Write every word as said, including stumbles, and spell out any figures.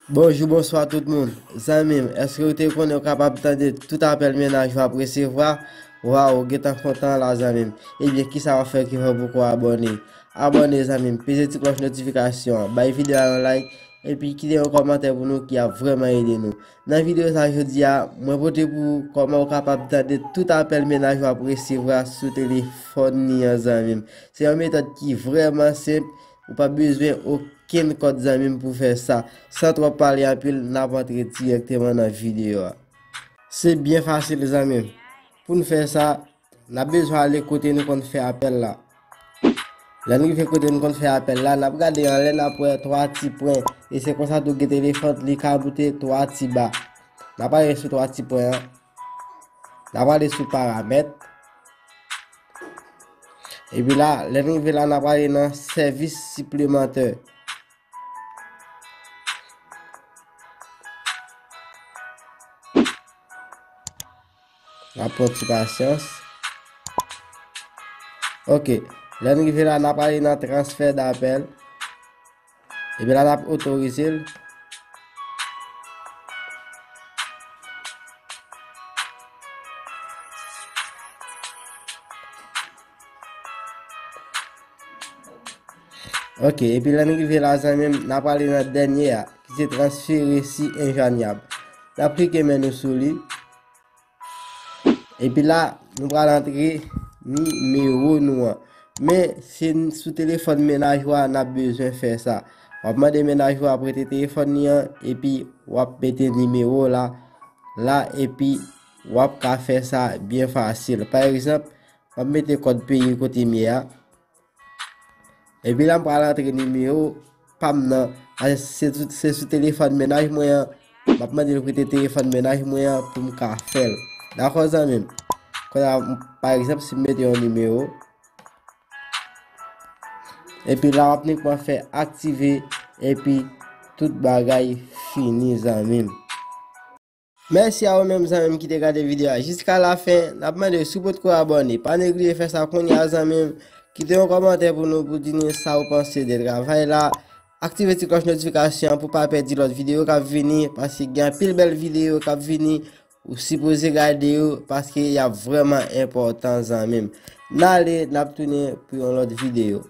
Bonjou, bonswa tout moun. Zanmi m, èske w te konnen w kapab tande tout apèl mennaj ou ap resevwa? Waw, ou gentan kontan la, zanmi m. Ebyen, kisa w ap fè ki fè w poko abòne? Abòne, zanmi m, peze ti klòch notifikasyon an, bay videyo a yon like, epi kite yon kòmantè pou nou ki ap vrèman ede nou. Nan videyo sa jodi a, mwen pote pou ou kòman w kapab tande tout apèl mennaj ou ap resevwa sou telefòn li an, zanmi m. Se yon metòd ki vrèman senp, ou pa bezwen okenn kòd, zanmi m, pou fè sa, san twòp pale anpil, n ap antre dirèkteman nan videyo a. Se byen fasil, zanmi m. Pou n fè sa, n ap bezwen ale kote nou konn fè apèl la. Lè n rive kote n konn fè apèl la, n ap gade anlè, n ap wè twa ti pwen. E se konsa tou gen telefòn, li ka moute twa ti ba. N ap ale sou twa ti pwen an. N ap ale sou paramèt. Epi la, lè n rive la, n ap ale nan sèvis siplemantè. N ap pran ti pasyans. Ok. Lè n rive la, n ap ale nan transfè dapèl. Epi la, n ap otorize l. Ok, epi lè n rive la, zanmi m, n ap ale nan dènye a, ki se transfere si enjwanyab. N ap klike men nou sou li. Epi la, nou pral antre nimewo nou an. Men, se n-, sou telefòn mennaj ou a, n ap bezwen fè sa. W ap mande mennaj ou a prete telefòn li an, epi w ap mete nimewo la, la, epi w ap ka fè sa byen fasil. Pa egzanp, m ap mete kòd peyi kote m ye a. Epi la, m pral antre nimewo pa m nan. A, se sou, se sou telefòn mennaj mwen an. M ap mande l prete telefòn mennaj mwen an pou m ka fè l. Dakò, zanmi m? Kounye a, m, pa egzanp, si m mete yon nimewo, epi la, w ap nikman fè aktive, epi tout bagay fini, zanmi m. Mèsi a ou menm, zanmi m, ki te gade videyo a jiska lafen. N ap mande w, si w potko abòne, pa neglije fè sa kounye a, zanmi m. Kite yon kòmantè pou nou, pou di nou sa ou panse de travay la. Aktive ti klòch notifikasyon an pou pa pèdi lòt videyo k ap vini, paske gen anpil bèl videyo k ap vini. Ou sipoze gade yo, paske y ap vrèman enpòtan, zanmi m. N ale, n ap tounen pou yon lòt videyo.